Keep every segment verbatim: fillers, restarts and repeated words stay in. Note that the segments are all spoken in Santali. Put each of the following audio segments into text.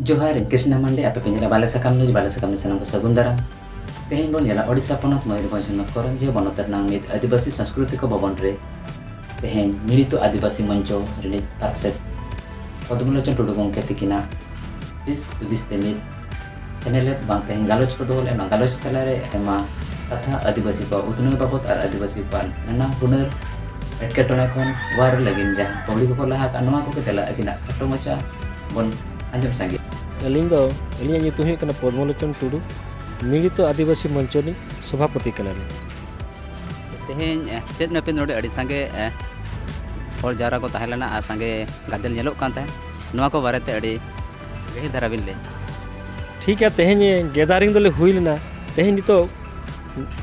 ᱡᱚᱦᱟᱨ, ᱤᱧ ᱠᱨᱤᱥᱱᱟ ᱢᱟᱱᱰᱤ, ᱟᱯᱮ ᱯᱮ ᱧᱮᱞᱟ ᱵᱟᱞᱮ ᱥᱟᱠᱟᱢ ᱱᱤᱭᱩᱡᱽ, ᱵᱟᱞᱮ ᱥᱟᱠᱟᱢ ᱨᱮ ᱥᱟᱱᱟᱢ ᱠᱚ ᱥᱟᱹᱜᱩᱱ ᱫᱟᱨᱟᱢ᱾ ᱛᱮᱦᱮᱧ ᱵᱚᱱ ᱧᱮᱞᱟ ᱳᱰᱤᱥᱟ ᱯᱚᱱᱚᱛ ᱢᱚᱭᱩᱨᱵᱷᱚᱸᱡᱽ ᱦᱚᱱᱚᱛ ᱠᱚᱨᱚᱱᱡᱤᱭᱟ ᱵᱚᱱᱚᱛ ᱨᱮᱱᱟᱜ ᱢᱤᱫ ᱟᱹᱫᱤᱵᱟᱹᱥᱤ ᱥᱟᱝᱥᱠᱨᱤᱛᱤᱠ ᱵᱷᱚᱵᱚᱱ ᱨᱮ ᱛᱮᱦᱮᱧ ᱢᱤᱲᱤᱛᱚ ᱟᱹᱫᱤᱵᱟᱹᱥᱤ ᱢᱚᱧᱪᱚ ᱨᱤᱱᱤᱡ ᱯᱟᱨᱥᱮᱛ ᱯᱚᱫᱢᱚᱞᱳᱪᱚᱱ ᱴᱩᱰᱩ ᱜᱚᱢᱠᱮ ᱛᱤᱠᱤᱱᱟᱜ ᱫᱤᱥ ᱦᱩᱫᱤᱥ ᱛᱮ ᱢᱤᱫ ᱥᱮᱱᱮᱞᱮᱫ ᱵᱟᱝ ᱛᱮᱦᱮᱧ ᱜᱟᱞᱚᱪ ᱠᱚ ᱫᱚᱦᱚ ᱞᱮᱫ, ᱚᱱᱟ ᱜᱟᱞᱚᱪ ᱛᱟᱞᱟᱨᱮ ᱟᱭᱢᱟ ᱠᱟᱛᱷᱟ ᱟᱹᱫᱤᱵᱟᱹᱥᱤ ᱠᱚᱣᱟᱜ ᱩᱛᱱᱟᱹᱣ ᱵᱟᱵᱚᱫ ᱟᱨ ᱟᱹᱫᱤᱵᱟᱹᱥᱤ ᱠᱚᱣᱟᱜ ᱱᱟᱱᱟ ᱦᱩᱱᱟᱹᱨ ᱮᱴᱠᱮᱴᱚᱬᱮ ᱠᱷᱚᱱ ᱚᱣᱟᱨ ᱞᱟᱹᱜᱤᱫ ᱡᱟᱦᱟᱸ ᱯᱟᱹᱣᱲᱤ ᱠᱚᱠᱚ ᱞᱟᱦᱟ ᱟᱠᱟᱫ, ᱱᱚᱣᱟ ᱠᱚᱜᱮ ᱛᱮᱞᱟ ᱟᱹᱠᱤᱱᱟᱜ ᱠᱷᱟᱴᱚ ᱢᱟᱪᱷᱟ ᱵᱚᱱ ᱟᱸᱡᱚᱢ ᱥᱟᱸᱜᱮ᱾ ᱟᱹᱞᱤᱧ ᱫᱚ, ᱟᱹᱞᱤᱧᱟᱜ ᱧᱩᱛᱩᱢ ᱦᱩᱭᱩᱜ ᱠᱟᱱᱟ ᱯᱚᱫᱢᱚᱞᱳᱪᱚᱱ ᱴᱩᱰᱩ, ᱢᱤᱲᱤᱛᱚ ᱟᱹᱫᱤᱵᱟᱹᱥᱤ ᱢᱚᱧᱪᱚ ᱨᱤᱱᱤᱡ ᱥᱚᱵᱷᱟᱯᱚᱛᱤ ᱠᱟᱱᱟᱞᱤᱧ᱾ ᱛᱮᱦᱮᱧ, ᱮ, ᱪᱮᱫ ᱱᱟᱹᱯᱤᱛ ᱱᱚᱰᱮ ᱟᱹᱰᱤ ᱥᱟᱸᱜᱮ, ᱮ, ᱦᱚᱲ ᱡᱟᱣᱨᱟ ᱠᱚ ᱛᱟᱦᱮᱸ ᱞᱮᱱᱟ ᱟᱨ ᱥᱟᱸᱜᱮ ᱜᱟᱫᱮᱞ ᱧᱮᱞᱚᱜ ᱠᱟᱱ ᱛᱟᱦᱮᱸᱫ, ᱱᱚᱣᱟ ᱠᱚ ᱵᱟᱨᱮᱛᱮ ᱟᱹᱰᱤ ᱜᱟᱹᱦᱤᱨ ᱫᱷᱟᱨᱟ ᱵᱤᱱ ᱞᱟᱹᱭᱟ? ᱴᱷᱤᱠ ᱜᱮᱭᱟ, ᱛᱮᱦᱮᱧ ᱜᱮᱫᱟᱨᱤᱝ ᱫᱚᱞᱮ ᱦᱩᱭ ᱞᱮᱱᱟ᱾ ᱛᱮᱦᱮᱧ ᱱᱤᱛᱚᱜ,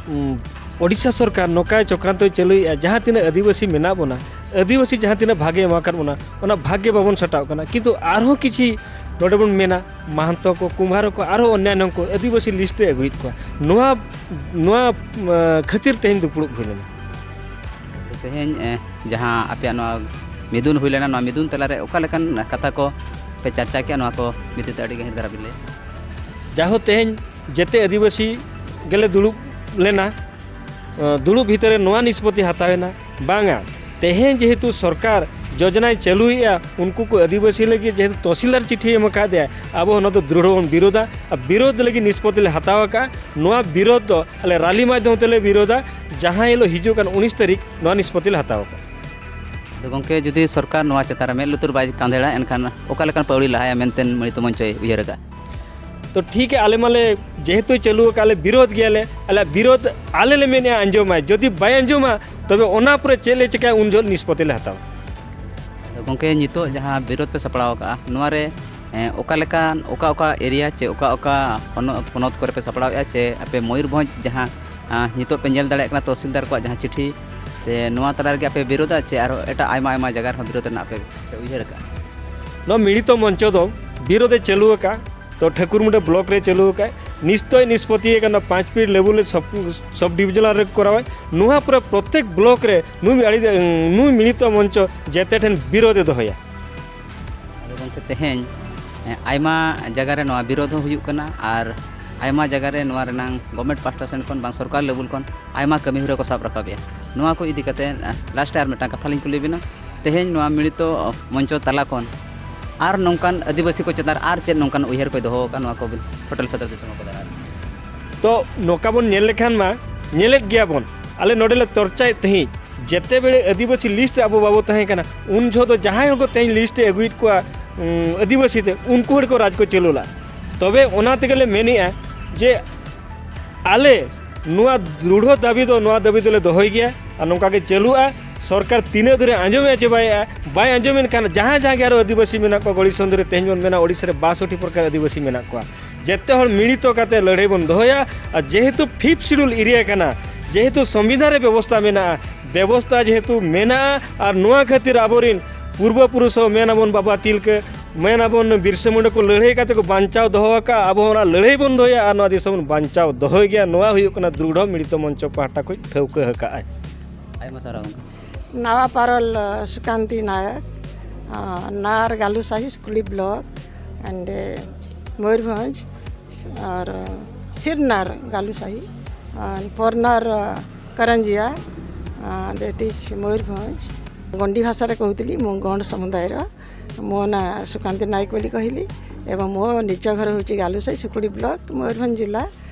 ᱩᱸ, ᱳᱰᱤᱥᱟ ᱥᱚᱨᱠᱟᱨ ᱱᱚᱝᱠᱟᱭ ᱪᱚᱠᱨᱟᱱᱛᱚᱭ ᱪᱟᱹᱞᱩᱭᱮᱫᱼᱟ, ᱡᱟᱦᱟᱸ ᱛᱤᱱᱟᱹᱜ ᱟᱹᱫᱤᱵᱟᱹᱥᱤ ᱢᱮᱱᱟᱜ ᱵᱚᱱᱟ, ᱟᱹᱫᱤᱵᱟᱹᱥᱤ ᱡᱟᱦᱟᱸ ᱛᱤᱱᱟᱹᱜ ᱵᱷᱟᱜᱮ ᱮᱢᱟ ᱟᱠᱟᱫ ᱵᱚᱱᱟ, ᱚᱱᱟ ᱵᱷᱟᱜᱽ ᱜᱮ ᱵᱟᱵᱚᱱ ᱥᱟᱴᱟᱣ ᱠᱟᱱᱟ᱾ ᱠᱤᱱᱛᱩ ᱟᱨᱦᱚᱸ ᱠᱤᱪᱷᱤ ᱱᱚᱰᱮ ᱵᱚᱱ ᱢᱮᱱᱟ, ᱢᱟᱦᱟᱱᱛᱚ ᱠᱚ, ᱠᱩᱢᱵᱷᱟᱨᱚ ᱠᱚ, ᱟᱨᱦᱚᱸ ᱚᱱᱱᱟᱱᱭᱚ ᱠᱚ ᱟᱹᱫᱤᱵᱟᱹᱥᱤ ᱞᱤᱥᱴ ᱨᱮ ᱟᱹᱜᱩᱭᱮᱫ ᱠᱚᱣᱟ᱾ ᱱᱚᱣᱟ, ᱱᱚᱣᱟ, ᱟᱸ, ᱠᱷᱟᱹᱛᱤᱨ ᱛᱮᱦᱮᱧ ᱫᱩᱯᱲᱩᱵ ᱦᱩᱭ ᱞᱮᱱᱟ᱾ ᱛᱮᱦᱮᱧ, ᱮ, ᱡᱟᱦᱟᱸ ᱟᱯᱮᱭᱟᱜ ᱱᱚᱣᱟ ᱢᱤᱫᱩᱱ ᱦᱩᱭ ᱞᱮᱱᱟ, ᱱᱚᱣᱟ ᱢᱤᱫᱩᱱ ᱛᱟᱞᱟᱨᱮ ᱚᱠᱟ ᱞᱮᱠᱟᱱ ᱠᱟᱛᱷᱟ ᱠᱚ ᱯᱮ ᱪᱟᱨᱪᱟ ᱠᱮᱜᱼᱟ, ᱱᱚᱣᱟ ᱠᱚ ᱢᱤᱫ ᱛᱮ ᱟᱹᱰᱤ ᱜᱟᱹᱦᱤᱨ ᱫᱷᱟᱨᱟ ᱵᱤᱱ ᱞᱟᱹᱭᱟ? ᱡᱟᱦᱳ, ᱛᱮᱦᱮᱧ ᱡᱮᱛᱮ ᱟᱹᱫᱤᱵᱟᱹᱥᱤ ᱜᱮᱞᱮ ᱫᱩᱲᱩᱵ ᱞᱮᱱᱟ᱾ ᱟᱸ, ᱫᱩᱲᱩᱵ ᱵᱷᱤᱛᱟᱹᱨ ᱨᱮ ᱱᱚᱣᱟ ᱱᱤᱥᱯᱚᱛᱤ ᱦᱟᱛᱟᱣ ᱮᱱᱟ, ᱵᱟᱝᱟ, ᱛᱮᱦᱮᱧ ᱡᱮᱦᱮᱛᱩ ᱥᱚᱨᱠᱟᱨ ᱡᱳᱡᱚᱱᱟᱭ ᱪᱟᱹᱞᱩᱭᱮᱫᱼᱟ, ᱩᱱᱠᱩ ᱠᱚ ᱟᱹᱫᱤᱵᱟᱹᱥᱤ ᱞᱟᱹᱜᱤᱫ ᱡᱮᱦᱮᱛᱩ ᱛᱚᱦᱥᱤᱞᱫᱟᱨ ᱪᱤᱴᱷᱤ ᱮᱢ ᱟᱠᱟᱫᱮᱭᱟ, ᱟᱵᱚ ᱚᱱᱟ ᱫᱚ ᱫᱨᱤᱲᱦᱚ ᱵᱚᱱ ᱵᱤᱨᱳᱫᱟ᱾ ᱟᱨ ᱵᱤᱨᱳᱫ ᱞᱟᱹᱜᱤᱫ ᱱᱤᱥᱯᱚᱛᱤ ᱞᱮ ᱦᱟᱛᱟᱣ ᱟᱠᱟᱫᱼᱟ᱾ ᱱᱚᱣᱟ ᱵᱤᱨᱳᱫ ᱫᱚ ᱟᱞᱮ ᱨᱟᱞᱤ ᱢᱟᱫᱽᱫᱷᱚᱢ ᱛᱮᱞᱮ ᱵᱤᱨᱳᱫᱟ᱾ ᱡᱟᱦᱟᱸ ᱦᱤᱞᱳᱜ ᱦᱤᱡᱩᱜ ᱠᱟᱱ ᱩᱱᱤᱥ ᱛᱟᱹᱨᱤᱠᱷ ᱱᱚᱣᱟ ᱱᱤᱥᱯᱚᱛᱤ ᱞᱮ ᱦᱟᱛᱟᱣ ᱟᱠᱟᱫᱼᱟ᱾ ᱟᱫᱚ ᱜᱚᱢᱠᱮ, ᱡᱩᱫᱤ ᱥᱚᱨᱠᱟᱨ ᱱᱚᱣᱟ ᱪᱮᱛᱟᱱ ᱨᱮ ᱢᱮᱫ ᱞᱩᱛᱩᱨ ᱵᱟᱭ ᱠᱟᱸᱫᱮᱲᱟ, ᱮᱱᱠᱷᱟᱱ ᱚᱠᱟ ᱞᱮᱠᱟᱱ ᱯᱟᱹᱣᱲᱤ ᱞᱟᱦᱟᱭᱟ ᱢᱮᱱᱛᱮ ᱢᱤᱲᱤᱛᱚ ᱢᱚᱧᱪᱚᱭ ᱩᱭᱦᱟᱹᱨ ᱟᱠᱟᱫᱼᱟ? ᱛᱚ ᱴᱷᱤᱠ ᱜᱮᱭᱟ, ᱟᱞᱮ ᱢᱟᱞᱮ ᱡᱮᱦᱮᱛᱩ ᱪᱟᱹᱞᱩ ᱟᱠᱟᱫ, ᱟᱞᱮ ᱵᱤᱨᱳᱫ ᱜᱮᱭᱟᱞᱮ᱾ ᱟᱞᱮᱭᱟᱜ ᱵᱤᱨᱳᱫ ᱟᱞᱮ ᱞᱮ ᱢᱮᱱᱮᱫᱼᱟ ᱟᱸᱡᱚᱢᱟᱭ, ᱡᱩᱫᱤ ᱵᱟᱭ ᱟᱸᱡᱚᱢᱟ, ᱛᱚᱵᱮ ᱚᱱᱟ ᱯᱚᱨᱮ ᱪᱮᱫ ᱞᱮ ᱪᱤᱠᱟᱹᱭᱟ, ᱩᱱ ᱡᱚᱦᱚᱜ ᱱᱤᱥᱯᱚᱛᱤ ᱞᱮ ᱦᱟᱛᱟᱣᱟ᱾ ᱟᱫᱚ ᱜᱚᱢᱠᱮ, ᱱᱤᱛᱚᱜ ᱡᱟᱦᱟᱸ ᱵᱤᱨᱳᱫ ᱯᱮ ᱥᱟᱯᱲᱟᱣ ᱟᱠᱟᱫᱼᱟ, ᱱᱚᱣᱟ ᱨᱮ, ᱮᱸ, ᱚᱠᱟ ᱞᱮᱠᱟᱱ, ᱚᱠᱟ ᱚᱠᱟ ᱮᱨᱤᱭᱟ ᱪᱮ ᱚᱠᱟ ᱚᱠᱟ ᱦᱚᱱᱚ-, ᱯᱚᱱᱚᱛ ᱠᱚᱨᱮ ᱯᱮ ᱥᱟᱯᱲᱟᱣᱮᱫᱼᱟ, ᱪᱮ ᱟᱯᱮ ᱢᱚᱭᱩᱨᱵᱷᱚᱸᱡᱽ ᱡᱟᱦᱟᱸ, ᱟᱸ, ᱱᱤᱛᱚᱜ ᱯᱮ ᱧᱮᱞ ᱫᱟᱲᱮᱭᱟᱜ ᱠᱟᱱᱟ ᱛᱚᱦᱥᱤᱞᱫᱟᱨ ᱠᱚᱣᱟᱜ ᱡᱟᱦᱟᱸ ᱪᱤᱴᱷᱤ, ᱥᱮ ᱱᱚᱣᱟ ᱛᱟᱞᱟ ᱨᱮᱜᱮ ᱟᱯᱮ ᱵᱤᱨᱳᱫᱟ, ᱪᱮ ᱟᱨᱦᱚᱸ ᱮᱴᱟᱜ ᱟᱭᱢᱟ ᱟᱭᱢᱟ ᱡᱟᱭᱜᱟ ᱨᱮᱦᱚᱸ ᱵᱤᱨᱳᱫ ᱨᱮᱱᱟᱜ ᱯᱮ, ᱯᱮ ᱩᱭᱦᱟᱹᱨ ᱟᱠᱟᱫᱼᱟ? ᱱᱚᱣᱟ ᱢᱤᱲᱤᱛᱚ ᱢᱚᱧᱪᱚ ᱫᱚ ᱵᱤᱨᱳᱫᱷ ᱮ ᱪᱟᱹᱞᱩ ᱟᱠᱟᱫᱼᱟ᱾ ᱛᱚ ᱴᱷᱟᱹᱠᱩᱨ ᱢᱩᱸᱰᱟᱹ ᱵᱞᱚᱠ ᱨᱮ ᱪᱟᱹᱞᱩ ᱟᱠᱟᱫᱼᱟ᱾ ᱱᱤᱥᱪᱚᱭ ᱱᱤᱥᱯᱚᱛᱤ ᱟᱠᱟᱱᱟ, ᱯᱟᱸᱪ ᱯᱷᱤᱴ ᱞᱮᱵᱩᱞ ᱨᱮ ᱥᱚᱵ, ᱥᱚᱵ ᱰᱤᱵᱤᱡᱚᱱᱟᱞ ᱨᱮ ᱠᱚᱨᱟᱣᱟᱭ᱾ ᱱᱚᱣᱟ ᱯᱚᱨᱮ ᱯᱨᱚᱛᱮᱠ ᱵᱞᱚᱠ ᱨᱮ ᱱᱩᱭ ᱟᱹᱰᱤ, ᱱᱩᱭ ᱢᱤᱲᱤᱛᱚ ᱢᱚᱧᱪᱚ ᱡᱮᱛᱮ ᱴᱷᱮᱱ ᱵᱤᱨᱳᱫᱷ ᱮ ᱫᱚᱦᱚᱭᱟ᱾ ᱟᱫᱚ ᱜᱚᱢᱠᱮ, ᱛᱮᱦᱮᱧ ᱦᱮᱸ, ᱟᱭᱢᱟ ᱡᱟᱭᱜᱟ ᱨᱮ ᱱᱚᱣᱟ ᱵᱤᱨᱳᱫᱷ ᱦᱚᱸ ᱦᱩᱭᱩᱜ ᱠᱟᱱᱟ ᱟᱨ ᱟᱭᱢᱟ ᱡᱟᱭᱜᱟ ᱨᱮ ᱱᱚᱣᱟ ᱨᱮᱱᱟᱝ ᱜᱚᱵᱷᱢᱮᱱᱴ ᱯᱟᱦᱴᱟ ᱥᱮᱱ ᱠᱷᱚᱱ ᱵᱟᱝ ᱥᱚᱨᱠᱟᱨ ᱞᱮᱵᱮᱞ ᱠᱷᱚᱱ ᱟᱭᱢᱟ ᱠᱟᱹᱢᱤ ᱦᱚᱨᱟ ᱠᱚ ᱥᱟᱵ ᱨᱟᱠᱟᱵᱮᱜᱼᱟ᱾ ᱱᱚᱣᱟ ᱠᱚ ᱤᱫᱤ ᱠᱟᱛᱮ ᱞᱟᱥᱴ ᱨᱮ ᱟᱨ ᱢᱤᱫᱴᱟᱝ ᱠᱟᱛᱷᱟ ᱞᱤᱧ ᱠᱩᱞᱤ ᱵᱤᱱᱟ, ᱛᱮᱦᱮᱧ ᱱᱚᱣᱟ ᱢᱤᱲᱤᱛᱚ ᱢᱚᱧᱪᱚ ᱛᱟᱞᱟ ᱠᱷᱚᱱ ᱟᱨ ᱱᱚᱝᱠᱟᱱ ᱟᱹᱫᱤᱵᱟᱹᱥᱤ ᱠᱚ ᱪᱮᱛᱟᱱ ᱨᱮ ᱟᱨ ᱪᱮᱫ ᱱᱚᱝᱠᱟᱱ ᱩᱭᱦᱟᱹᱨ ᱠᱚᱭ ᱫᱚᱦᱚ ᱟᱠᱟᱫ, ᱱᱚᱣᱟ ᱠᱚᱵᱤᱱ ᱯᱷᱚᱴᱮᱞ ᱥᱚᱫᱚᱨ ᱫᱤᱥᱚᱢ ᱠᱚ ᱫᱟᱨᱟᱭ ᱛᱮ? ᱛᱚ ᱱᱚᱝᱠᱟ ᱵᱚᱱ ᱧᱮᱞ ᱞᱮᱠᱷᱟᱱ ᱢᱟ ᱧᱮᱞᱮᱫ ᱜᱮᱭᱟ ᱵᱚᱱ, ᱟᱞᱮ ᱱᱚᱰᱮ ᱞᱮ ᱪᱚᱨᱪᱟᱭᱮᱫ ᱛᱟᱦᱮᱸᱫ, ᱡᱮᱛᱮ ᱵᱮᱲᱮ ᱟᱹᱫᱤᱵᱟᱹᱥᱤ ᱞᱤᱥᱴ ᱨᱮ ᱟᱵᱚ ᱵᱟᱵᱚ ᱛᱟᱦᱮᱸ ᱠᱟᱱᱟ, ᱩᱱ ᱡᱚᱦᱚᱜ ᱫᱚ ᱡᱟᱦᱟᱸᱭ ᱦᱚᱸᱠᱚ ᱛᱮᱦᱮᱧ ᱞᱤᱥᱴ ᱮ ᱟᱹᱜᱩᱭᱮᱫ ᱠᱚᱣᱟ, ᱩᱸ, ᱟᱹᱫᱤᱵᱟᱹᱥᱤ ᱛᱮ, ᱩᱱᱠᱩ ᱦᱚᱲ ᱠᱚ ᱨᱟᱡᱽ ᱠᱚ ᱪᱟᱹᱞᱩ ᱞᱟᱜᱼᱟ᱾ ᱛᱚᱵᱮ ᱚᱱᱟ ᱛᱮᱜᱮ ᱞᱮ ᱢᱮᱱᱮᱜᱼᱟ ᱡᱮ ᱟᱞᱮ ᱱᱚᱣᱟ ᱫᱨᱩᱲᱦᱚ ᱫᱟᱹᱵᱤ ᱫᱚ, ᱱᱚᱣᱟ ᱫᱟᱹᱵᱤ ᱫᱚᱞᱮ ᱫᱚᱦᱚᱭ ᱜᱮᱭᱟ ᱟᱨ ᱱᱚᱝᱠᱟ ᱜᱮ ᱪᱟᱹᱞᱩᱜᱼᱟ᱾ ᱥᱚᱨᱠᱟᱨ ᱛᱤᱱᱟᱹᱜ ᱫᱷᱚᱨᱮ ᱟᱸᱡᱚᱢᱮᱜᱼᱟ ᱪᱮ ᱵᱟᱭ ᱮᱜᱼᱟ, ᱵᱟᱭ ᱟᱸᱡᱚᱢᱮᱱ ᱠᱷᱟᱱ ᱡᱟᱦᱟᱸ ᱡᱟᱦᱟᱸ ᱜᱮ ᱟᱨᱚ ᱟᱹᱫᱤᱵᱟᱹᱥᱤ ᱢᱮᱱᱟᱜ ᱠᱚᱣᱟ, ᱜᱚᱲᱤ ᱥᱚᱱᱫᱷᱤ ᱨᱮ ᱛᱮᱦᱮᱧ ᱵᱚᱱ ᱢᱮᱱᱟ ᱳᱰᱤᱥᱟ ᱨᱮ ᱵᱟᱥᱚᱴᱴᱤ ᱯᱨᱚᱠᱟᱨ ᱟᱹᱫᱤᱵᱟᱹᱥᱤ ᱢᱮᱱᱟᱜ ᱠᱚᱣᱟ, ᱡᱮᱛᱮ ᱦᱚᱲ ᱢᱤᱲᱤᱛᱚ ᱠᱟᱛᱮ ᱞᱟᱹᱲᱦᱟᱹᱭ ᱵᱚᱱ ᱫᱚᱦᱚᱭᱟ᱾ ᱟᱨ ᱡᱮᱦᱮᱛᱩ ᱯᱷᱤᱯᱛᱷ ᱥᱤᱰᱩᱞ ᱮᱨᱤᱭᱟ ᱠᱟᱱᱟ, ᱡᱮᱦᱮᱛᱩ ᱥᱚᱝᱵᱤᱫᱷᱟᱱ ᱨᱮ ᱵᱮᱵᱚᱥᱛᱟ ᱢᱮᱱᱟᱜᱼᱟ, ᱵᱮᱵᱚᱥᱛᱟ ᱡᱮᱦᱮᱛᱩ ᱢᱮᱱᱟᱜᱼᱟ, ᱟᱨ ᱱᱚᱣᱟ ᱠᱷᱟᱹᱛᱤᱨ ᱟᱵᱚᱨᱮᱱ ᱯᱩᱨᱵᱚ ᱯᱩᱨᱩᱥ ᱦᱚᱸ ᱢᱮᱱ ᱟᱵᱚᱱ ᱵᱟᱵᱟ ᱛᱤᱞᱠᱟᱹ, ᱢᱮᱱ ᱟᱵᱚᱱ ᱵᱤᱨᱥᱟ ᱢᱩᱱᱰᱟ ᱠᱚ ᱞᱟᱹᱲᱦᱟᱹᱭ ᱠᱟᱛᱮ ᱠᱚ ᱵᱟᱧᱪᱟᱣ ᱫᱚᱦᱚ ᱟᱠᱟᱫᱼᱟ, ᱟᱵᱚ ᱦᱚᱸ ᱚᱱᱟ ᱞᱟᱹᱲᱦᱟᱹᱭ ᱵᱚᱱ ᱫᱚᱦᱚᱭᱟ ᱟᱨ ᱱᱚᱣᱟ ᱫᱤᱥᱚᱢ ᱵᱚᱱ ᱵᱟᱧᱪᱟᱣ ᱫᱚᱦᱚᱭ ᱜᱮᱭᱟ᱾ ᱱᱚᱣᱟ ᱦᱩᱭᱩᱜ ᱠᱟᱱᱟ ᱫᱨᱩᱲᱦᱚ ᱢᱤᱲᱤᱛᱚ ᱢᱚᱧᱪᱚ ᱯᱟᱦᱴᱟ ᱠᱷᱚᱱ ᱴᱷᱟᱹᱣᱠᱟᱹ ᱟᱠᱟᱫᱼᱟᱭ᱾ ᱟᱭᱢᱟ ᱥᱟᱨᱦᱟᱣ ᱜᱚᱢᱠᱮ᱾ ᱱᱟᱣᱟ ᱯᱟᱨᱚᱞ ᱥᱩᱠᱟᱱᱛᱤ ᱱᱟᱭᱚᱠ, ᱱᱟᱨ ᱜᱟᱞᱩᱥᱟᱦᱤ ᱥᱩᱠᱞᱤ ᱵᱞᱚᱠ, and ᱢᱚᱭᱩᱨᱵᱷᱚᱸᱡᱽ, ᱟᱨ ᱥᱤᱨᱱᱟᱨ ᱜᱟᱞᱩᱥᱟᱦᱤ, ᱟᱨ ᱯᱚᱨᱱᱟᱨ ᱠᱟᱨᱟଞ୍ଜିଆ, that is ମୟୂରଭଞ୍ଜ। ଗଣ୍ଡି ଭାଷାରେ କହୁଥିଲି, ମୁଁ ଗଣ୍ଡ ସମୁଦାୟର। ମୋ ନାଁ ସୁକାନ୍ତି ନାୟକ ବୋଲି କହିଲି ଏବଂ ମୋ ନିଜ ଘର ହେଉଛି ଗାଲୁସାହି, ସୁକୁଡ଼ି ବ୍ଲକ, ମୟୂରଭଞ୍ଜ ଜିଲ୍ଲା।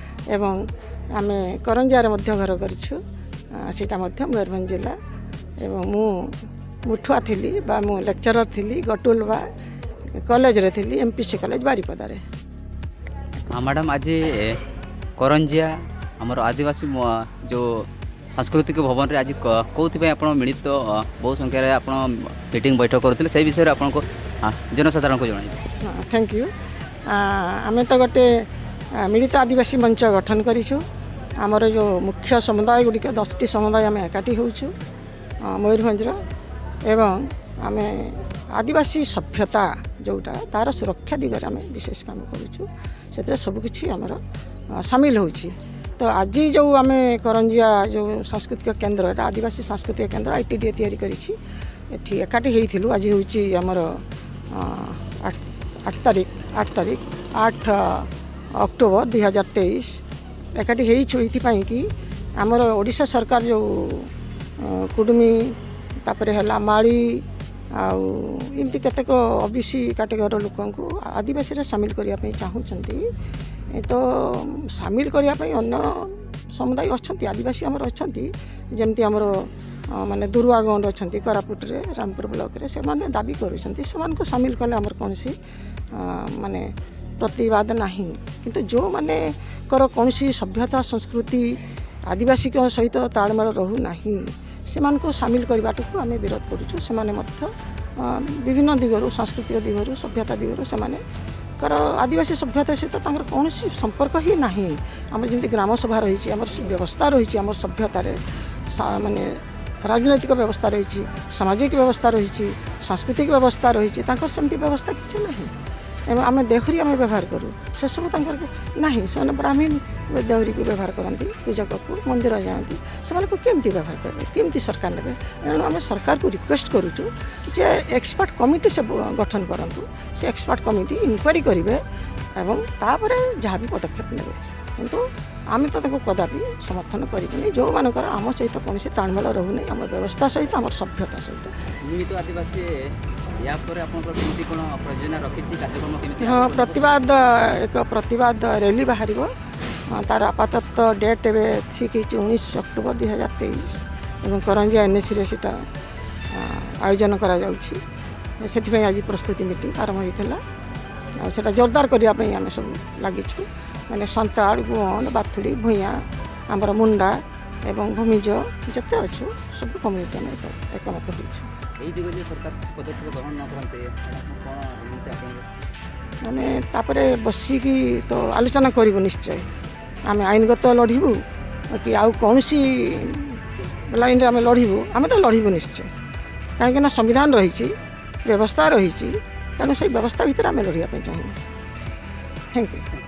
ଏବଂ ଆମେ କରଞ୍ଜିଆରେ ମଧ୍ୟ ଘର କରିଛୁ, ଆ, ସେଇଟା ମଧ୍ୟ ମୟୂରଭଞ୍ଜ ଜିଲ୍ଲା। ଏବଂ ମୁଁ ମୁଠୁଆ ଥିଲି ବା ମୁଁ ଲେକ୍ଚରର ଥିଲି ଗଟୁଲବା କଲେଜରେ ଥିଲି, ଏମ୍ ପି ସି କଲେଜ ବାରିପଦାରେ। ହଁ ମ୍ୟାଡ଼ାମ୍, ଆଜି ଏ, କରଞ୍ଜିଆ ଆମର ଆଦିବାସୀ ମ- ଯେଉଁ ସାଂସ୍କୃତିକ ଭବନରେ ଆଜି କ- କେଉଁଥିପାଇଁ ଆପଣ ମିଳିତ, ଅ, ବହୁ ସଂଖ୍ୟାରେ ଆପଣ ମିଟିଂ ବୈଠକ କରୁଥିଲେ, ସେହି ବିଷୟରେ ଆପଣଙ୍କୁ, ଆ, ଜନସାଧାରଣଙ୍କୁ ଜଣାଇବେ। ହଁ, ଥ୍ୟାଙ୍କ ୟୁ। ଆ, ଆମେ ତ ଗୋଟେ ଆ, ମିଳିତ ଆଦିବାସୀ ମଞ୍ଚ ଗଠନ କରିଛୁ। ଆମର ଯେଉଁ ମୁଖ୍ୟ ସମୁଦାୟ ଗୁଡ଼ିକ, ଦଶଟି ସମୁଦାୟ ଆମେ ଏକାଠି ହେଉଛୁ, ଆ, ମୟୂରଭଞ୍ଜର। ଏବଂ ଆମେ ଆଦିବାସୀ ସଭ୍ୟତା ଯେଉଁଟା, ତାର ସୁରକ୍ଷା ଦିଗରେ ଆମେ ବିଶେଷ କାମ କରୁଛୁ। ସେଥିରେ ସବୁକିଛି ଆମର, ଆ, ସାମିଲ ହେଉଛି। ତ ଆଜି ଯେଉଁ ଆମେ କରଞ୍ଜିଆ ଯେଉଁ ସାଂସ୍କୃତିକ କେନ୍ଦ୍ର, ଏଇଟା ଆଦିବାସୀ ସାଂସ୍କୃତିକ କେନ୍ଦ୍ର, ଆଇ ଟି ଡି ଏ ତିଆରି କରିଛି। ଏଠି ଏକାଠି ହେଇଥିଲୁ। ଆଜି ହେଉଛି ଆମର, ଅ, ଆଠ, ଆଠ ତାରିଖ, ଆଠ ତାରିଖ, ଆଠ ଅକ୍ଟୋବର ଦୁଇ ହଜାର ତେଇଶ ଏକାଠି ହେଇଛୁ ଏଇଥିପାଇଁ କି ଆମର ଓଡ଼ିଶା ସରକାର ଯେଉଁ, ଅ, କୁଡ଼ୁମି, ତାପରେ ହେଲା ମାଳି, ଆଉ ଏମିତି କେତେକ ଓବିସି କାଟେଗୋରୀର ଲୋକଙ୍କୁ ଆଦିବାସୀରେ ସାମିଲ କରିବା ପାଇଁ ଚାହୁଁଛନ୍ତି। ଏ ତ ସାମିଲ କରିବା ପାଇଁ ଅନ୍ୟ ସମୁଦାୟ ଅଛନ୍ତି, ଆଦିବାସୀ ଆମର ଅଛନ୍ତି, ଯେମିତି ଆମର, ଅ, ମାନେ ଦୁରୁଆ ଗଣ୍ଡ ଅଛନ୍ତି କୋରାପୁଟରେ, ରାମପୁର ବ୍ଲକରେ, ସେମାନେ ଦାବି କରୁଛନ୍ତି। ସେମାନଙ୍କୁ ସାମିଲ କଲେ ଆମର କୌଣସି, ଅ, ମାନେ ପ୍ରତିବାଦ ନାହିଁ। କିନ୍ତୁ ଯେଉଁମାନଙ୍କର କୌଣସି ସଭ୍ୟତା, ସଂସ୍କୃତି ଆଦିବାସୀଙ୍କ ସହିତ ତାଳମେଳ ରହୁନାହିଁ, ସେମାନଙ୍କୁ ସାମିଲ କରିବାଟାକୁ ଆମେ ବିରୋଧ କରୁଛୁ। ସେମାନେ ମଧ୍ୟ, ଅ, ବିଭିନ୍ନ ଦିଗରୁ, ସାଂସ୍କୃତିକ ଦିଗରୁ, ସଭ୍ୟତା ଦିଗରୁ ସେମାନଙ୍କର ଆଦିବାସୀ ସଭ୍ୟତା ସହିତ ତାଙ୍କର କୌଣସି ସମ୍ପର୍କ ହିଁ ନାହିଁ। ଆମର ଯେମିତି ଗ୍ରାମ ସଭା ରହିଛି, ଆମର ସେ ବ୍ୟବସ୍ଥା ରହିଛି, ଆମର ସଭ୍ୟତାରେ ସା-, ମାନେ ରାଜନୈତିକ ବ୍ୟବସ୍ଥା ରହିଛି, ସାମାଜିକ ବ୍ୟବସ୍ଥା ରହିଛି, ସାଂସ୍କୃତିକ ବ୍ୟବସ୍ଥା ରହିଛି, ତାଙ୍କର ସେମିତି ବ୍ୟବସ୍ଥା କିଛି ନାହିଁ। ଏବଂ ଆମେ ଦେହୁରୀ ଆମେ ବ୍ୟବହାର କରୁ, ସେସବୁ ତାଙ୍କର ନାହିଁ। ସେମାନେ ବ୍ରାହ୍ମୀ ଦେହୁରୀକୁ ବ୍ୟବହାର କରନ୍ତି, ପୂଜା କରୁ, ମନ୍ଦିର ଯାଆନ୍ତି, ସେମାନଙ୍କୁ କେମିତି ବ୍ୟବହାର କରିବେ, କେମିତି ସରକାର ନେବେ? ତେଣୁ ଆମେ ସରକାରକୁ ରିକ୍ୱେଷ୍ଟ କରୁଛୁ ଯେ ଏକ୍ସପର୍ଟ କମିଟି ସେ ବ-, ଗଠନ କରନ୍ତୁ, ସେ ଏକ୍ସପର୍ଟ କମିଟି ଇନକ୍ୱାରି କରିବେ ଏବଂ ତାପରେ ଯାହା ବି ପଦକ୍ଷେପ ନେବେ। କିନ୍ତୁ ଆମେ ତ ତାକୁ କଦାପି ସମର୍ଥନ କରିବୁନି, ଯେଉଁମାନଙ୍କର ଆମ ସହିତ କୌଣସି ତାଳମେଳ ରହୁନି, ଆମ ବ୍ୟବସ୍ଥା ସହିତ, ଆମର ସଭ୍ୟତା ସହିତ। ମିଳିତ ଆଦିବାସୀ ୟା ପରେ ଆପଣଙ୍କର କେମିତି କ'ଣ ପ୍ରଯୋଜନା ରଖିଛି, କାର୍ଯ୍ୟକ୍ରମ କେମିତି? ହଁ, ପ୍ରତିବାଦ, ଏକ ପ୍ରତିବାଦ ରାଲି ବାହାରିବ। ହଁ, ତାର ଆପାତତଃ ଡେଟ୍ ଏବେ ଠିକ୍ ହେଇଛି ଉଣେଇଶ ଅକ୍ଟୋବର ଦୁଇ ହଜାର ତେଇଶ ଏବଂ କରଞ୍ଜିଆ ଏନ୍ଏସିରେ ସେଇଟା, ଆ, ଆୟୋଜନ କରାଯାଉଛି। ସେଥିପାଇଁ ଆଜି ପ୍ରସ୍ତୁତି ମିଟିଂ ଆରମ୍ଭ ହେଇଥିଲା। ଆଉ ସେଇଟା ଜୋରଦାର କରିବା ପାଇଁ ଆମେ ସବୁ ଲାଗିଛୁ, ମାନେ ସନ୍ତାଳ, ଗୁଅନ, ବାଥୁଡ଼ି, ଭୂୟାଁ, ଆମର ମୁଣ୍ଡା ଏବଂ ଭୂମିଜ ଯେତେ ଅଛୁ, ସବୁ କମ୍ୟୁନିଟି ଆମେ ଏକ-, ଏକମତ ହୋଇଛୁ। ଏଇ ଦିଗରେ ଯଦି ସରକାର କିଛି ପଦକ୍ଷେପ ଗ୍ରହଣ ନ କରନ୍ତେ, ଆପଣ କ'ଣ ଏମିତି ଆପଣଙ୍କ ଆମେ ତାପରେ ବସିକି ତ ଆଲୋଚନା କରିବୁ ନିଶ୍ଚୟ। ଆମେ ଆଇନଗତ ଲଢ଼ିବୁ କି ଆଉ କୌଣସି ଲାଇନ୍ରେ ଆମେ ଲଢ଼ିବୁ, ଆମେ ତ ଲଢ଼ିବୁ ନିଶ୍ଚୟ। କାହିଁକିନା ସମ୍ବିଧାନ ରହିଛି, ବ୍ୟବସ୍ଥା ରହିଛି, ତେଣୁ ସେଇ ବ୍ୟବସ୍ଥା ଭିତରେ ଆମେ ଲଢ଼ିବା ପାଇଁ ଚାହିଁବୁ। Thank you.